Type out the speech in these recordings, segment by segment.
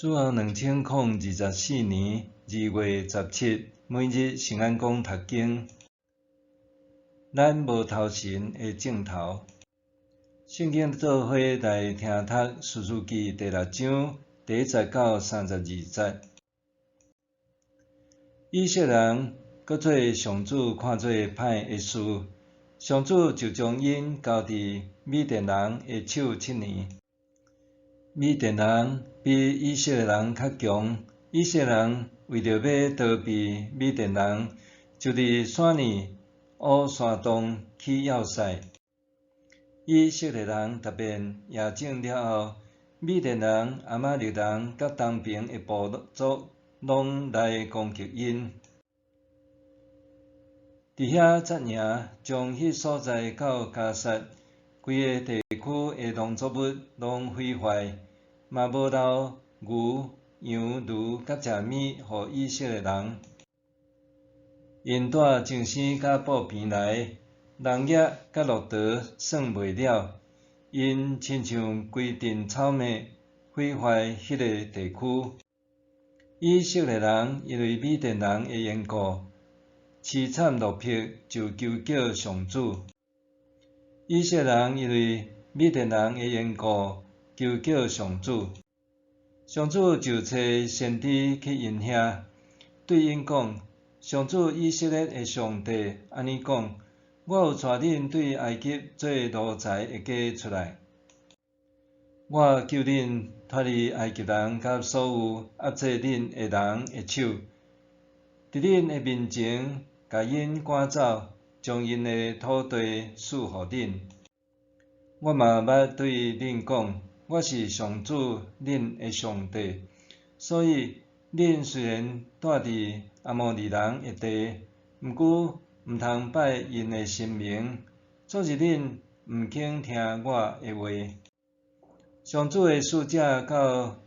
主後2024年2月17，每日聖安講讀經。咱無頭神的症頭。聖經做伙來聽讀士師記第六章第一節到32節。以色列人閣做上主看做歹的事，上主就將𪜶交佇米甸人的手7年。米甸人比以色列人較強，以色列人為著欲逃避米甸人，就佇索尼烏山洞起要塞。以色列人踏遍夜境了後，米甸人、亞瑪力人佮東爿的部族攏來攻擊𪜶。佇遐紮營，將彼所在到迦薩，規个地區的農作物攏毀壞，嘛無留牛、羊、驢佮食物予以色列人。𪜶帶精牲佮布棚來，農業佮駱駝算袂了。𪜶親像規陣草麥，毀壞彼个地區。以色列人因為米甸人的緣故，淒慘落魄，就求叫上主。以色列人因為米甸人的緣故，求叫上主。上主就差先知去𪜶遐，對𪜶講：上主以色列的上帝按呢講：我有帶恁對埃及做奴才的家出來，我救恁脫離埃及人佮所有壓制恁的人的手，佇恁的面前共𪜶趕走，將𪜶的土地賜予恁。我嘛捌對恁講，我是上主恁的上帝，所以恁雖然住佇阿摩利人的地，毋過毋通拜𪜶的神明，總是恁毋肯聽我的話。上主的使者到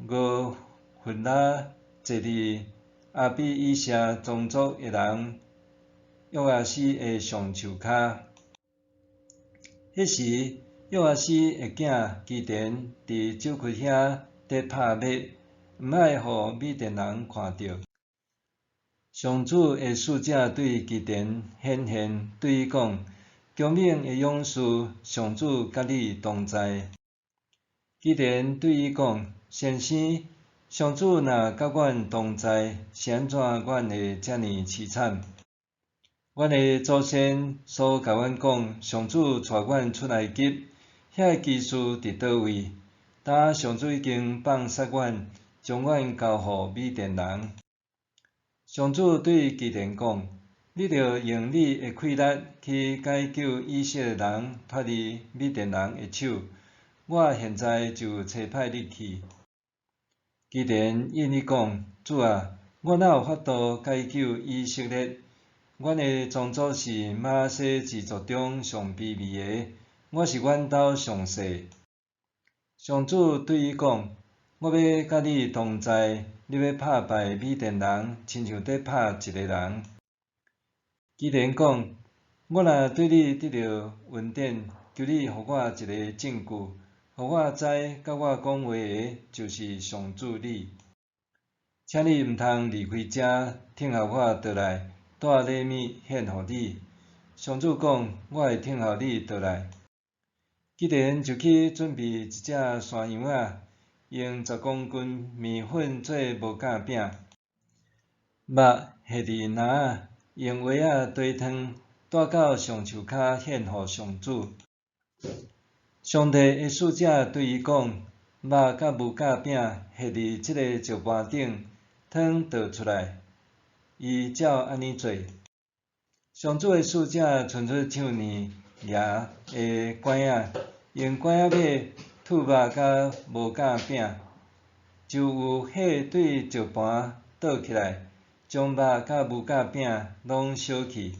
俄弗拉，坐佇亞比以謝宗族的人約阿施的橡樹跤。彼時，約阿施的囝基甸佇酒窟遐咧拍麥，毋愛予米甸人看著。上主的使者對基甸顯現，對伊講：強猛的勇士，上主佮你同在。基甸對伊講：先生，上主若佮阮同在，是按怎阮會遮爾淒慘？阮的祖先所共阮講，上主帶阮出埃及，遐个奇事佇佗位？今上主已經放殺阮，將阮交予米甸人。上主對基甸講：你著用你的氣力去解救以色列人脫離米甸人的手。我現在就差派你去。基甸應伊講：主啊，我哪有法度解救以色列？阮的宗族是瑪拿西支族中上卑微的，我是阮兜上細。上主對伊講：我欲佮你同在，你欲拍敗米甸人，親像咧拍一個人。基甸講：我若對你得著恩典，求你予我一个證據，予我知佮我講話的就是上主你。請你毋通離開遮，等候我倒來，帶禮物獻予你。上主講：我會等候你倒來。基甸就去準備一隻山羊仔，用10公斤麵粉做無酵餅，肉下佇籃仔，用萵仔綴湯，帶到橡樹跤獻予上主。上帝的使者對伊講：肉佮無酵餅下佇這个石盤頂，湯倒出來。伊照按呢做。上主的使者伸出手呢，蜈的拐仔，用拐仔尾吐肉佮無酵餅，就有火對石盤倒起來，將肉佮無酵餅攏燒去。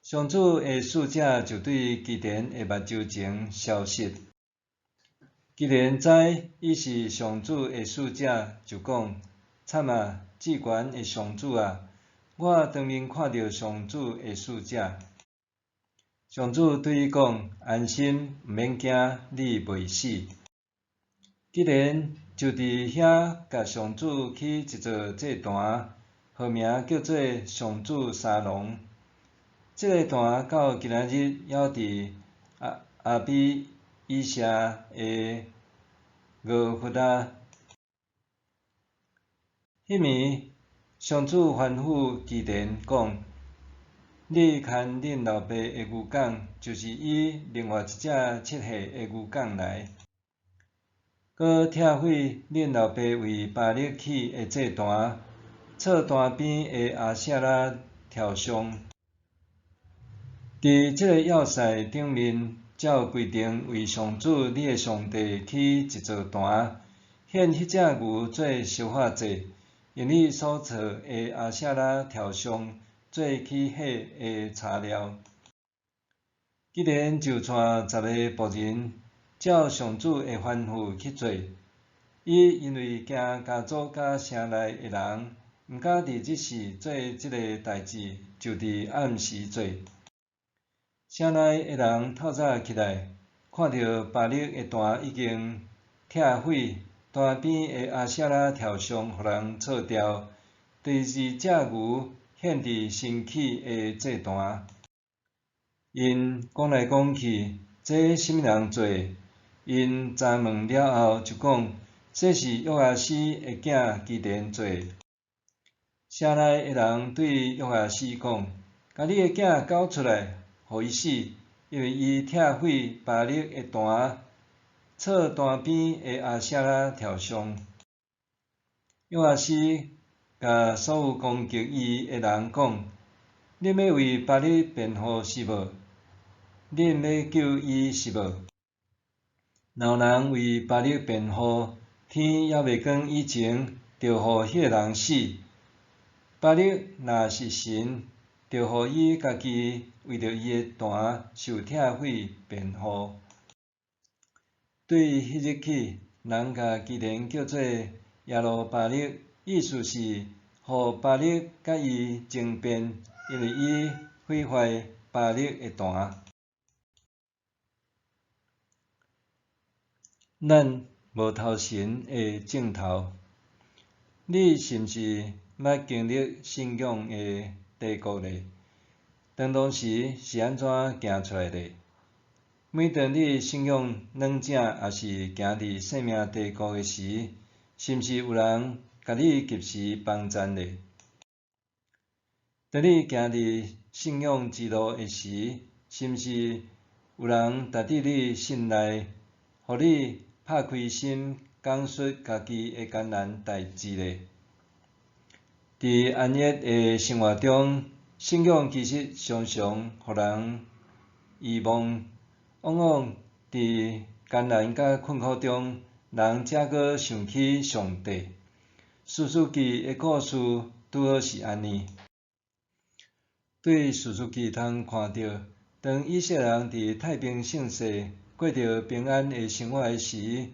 上主的使者就對基甸的目睭前消失。基甸知伊是上主的使者，就講：慘啊！至懸的上主啊！我當面看著上主的使者。上主對伊講：安心，毋免驚，你袂死。基甸就佇遐共上主起一座祭壇，號名叫做上主沙龍。這个壇到今仔日猶佇亞比以謝的俄弗拉。彼暝，上主吩咐基甸講：你牽恁老爸的牛犅，就是伊另外一隻七歲的牛犅來，閣拆毀恁老爸為巴力起的祭壇，拆壇邊的亞舍拉雕像。佇這个要塞頂面，照規定為上主你的上帝起一座壇，獻彼隻牛做燒化祭，用你所拆的亞舍拉雕像做起火的柴料。基甸就帶十个僕人，照上主的吩咐去做。伊因為驚家族佮城內的人，毋敢佇日時做這个代誌，就佇暗時做。城內的人透早起來，看著巴力的壇已經拆毀，壇邊的亞舍拉雕像予人拆掉，第二隻牛獻佇新起的祭壇。𪜶講來講去，這啥物人做的？𪜶查問了後，就講：這是約阿施的囝基甸做的。城內的人對約阿施講：共你的囝交出來，予伊死，因為伊拆毀巴力的壇，拆壇邊的亞舍拉雕像。約阿施共所有攻擊伊的人講：恁欲為巴力辯護是無？恁欲救伊是無？若有人為巴力辯護，天猶未光以前，就予彼个人死。巴力若是神，就予伊家己為著伊的壇受拆毀辯護。對彼日起，人共基甸叫做耶路巴力，意思是予巴力佮伊爭辯，因為伊毀壞巴力的壇。咱無頭神的症頭，你是毋是捌經歷信仰的低谷咧？當當時是按怎行出來的？每當你信仰軟正，抑是行佇生命低谷的時，是毋是有人共你及時幫贊咧？當你行佇信仰之路的時，是毋是有人值得你信賴，予你拍開心講述家己的艱難代誌咧？佇安逸的生活中，信仰其實常常予人遺忘。往往佇艱難佮困苦中，人才閣想起上帝。士師記的故事拄好是按呢。對士師記通看著，當以色列人佇太平盛世過著平安的生活的時，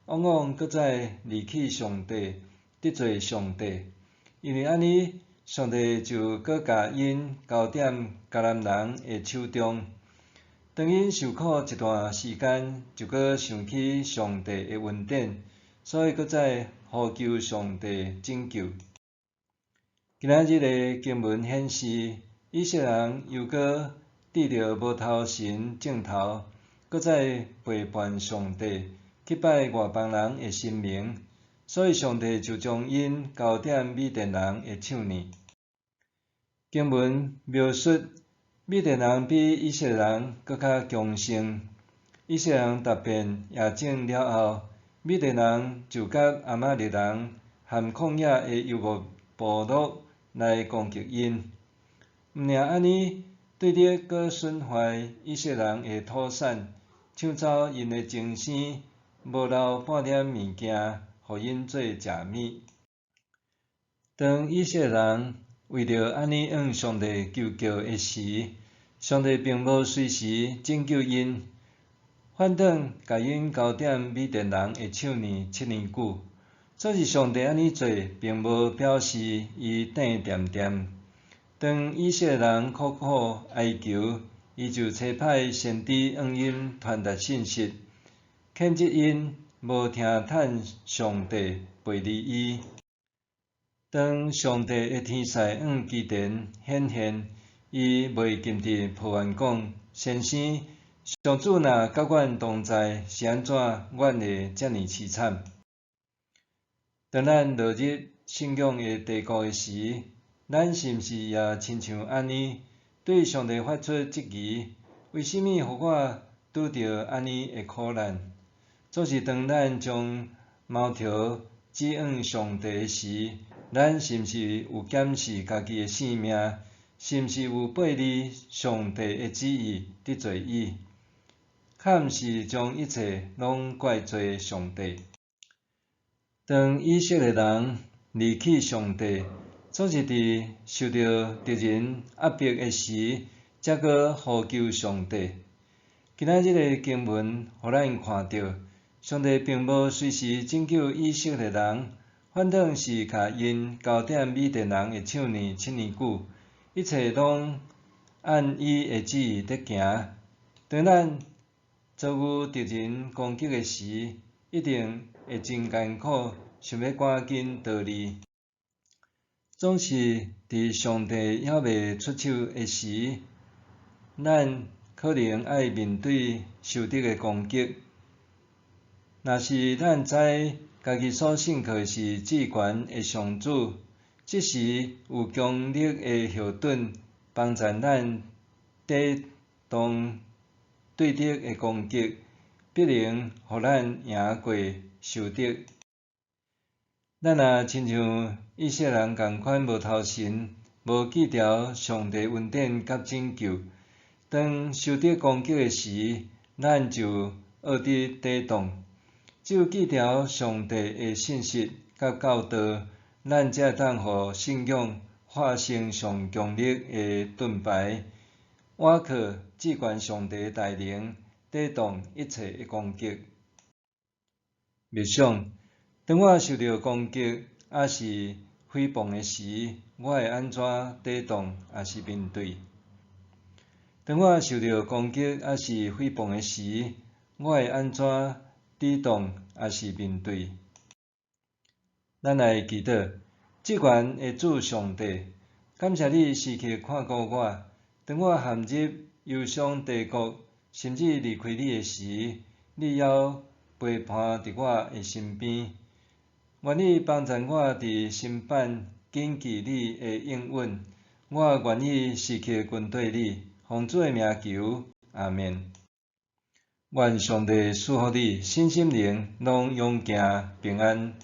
往往閣再離棄上帝，得罪上帝。因為按呢，上帝就閣共𪜶交佇迦南人的手中。當𪜶受苦一段時間，就閣想起上帝的恩典，所以閣再呼求上帝拯救。今仔日的經文顯示，以色列人猶閣拄著無頭神症頭，閣再背叛上帝，去拜外邦人的神明，所以上帝就將𪜶交佇米甸人的手裡。經文描述米甸人比以色列人閣較強盛。以色列人踏遍野境了後，米甸人就佮亞瑪力人和曠野的游牧部落來攻擊𪜶。毋爾按呢，對敵閣損壞以色列人的土產，搶走𪜶的精生，無留半點物件，予𪜶做食物。當以色列人為著按呢向上帝求告的時，上帝並無隨時拯救𪜶，反轉共𪜶交佇米甸人的手裡7年久。所以上帝按呢做，並無表示伊搤恬恬。當以色列人苦苦哀求，伊就差派先知向𪜶傳達信息，譴責𪜶 無聽趁上帝背離伊。當上帝的天使向基甸顯現，伊袂禁得抱怨講：先生，上主若佮阮同在，是按怎阮會遮爾淒慘？當咱落入信仰的低谷的時，咱是毋是也親像按呢，對上帝發出質疑：為啥物予我拄著按呢的苦難？總是當咱將矛頭指向上帝的時，咱是毋是有檢視家己的性命？是毋是有背離上帝的旨意得罪伊？較毋是將一切攏怪罪上帝。當以色列人離棄上帝，總是佇受著敵人壓迫的時，才閣呼求上帝。今仔日的經文予咱看著，上帝並無隨時拯救以色列人，反倒是共𪜶交佇米甸人的手內7年久，一切攏按伊的旨意佇行。當咱遭遇敵人攻擊的時，一定會真艱苦，想欲趕緊逃離。總是佇上帝猶未出手的時，咱可能愛面對仇敵的攻擊。若是咱知家己所信靠的是至懸的上主，這時有強力的後盾幫助咱抵擋對敵的攻擊，必能予咱贏過仇敵。咱若親像以色列人仝款無頭神，無記牢上帝恩典佮拯救，當仇敵攻擊的時，咱就學得抵擋。只有記牢上帝的信實佮教導，咱才會當予信仰化成上強力的盾牌，倚靠至懸上帝的大能，抵擋一切的攻擊。默想，當我受著攻擊，抑是誹謗的時，我會按怎抵擋，抑是面對？當我受著攻擊，抑是誹謗的時，我會按怎抵擋，抑是面對？咱來祈禱，至懸的主上帝，感謝你時刻看顧我。當我陷入憂傷低谷，甚至離開你的時，你猶陪伴佇我的身邊。願你幫助我佇心版謹記你的應允，我願意時刻跟綴你，奉主的名求，阿們。願上帝賜福你，身心靈攏勇健平安。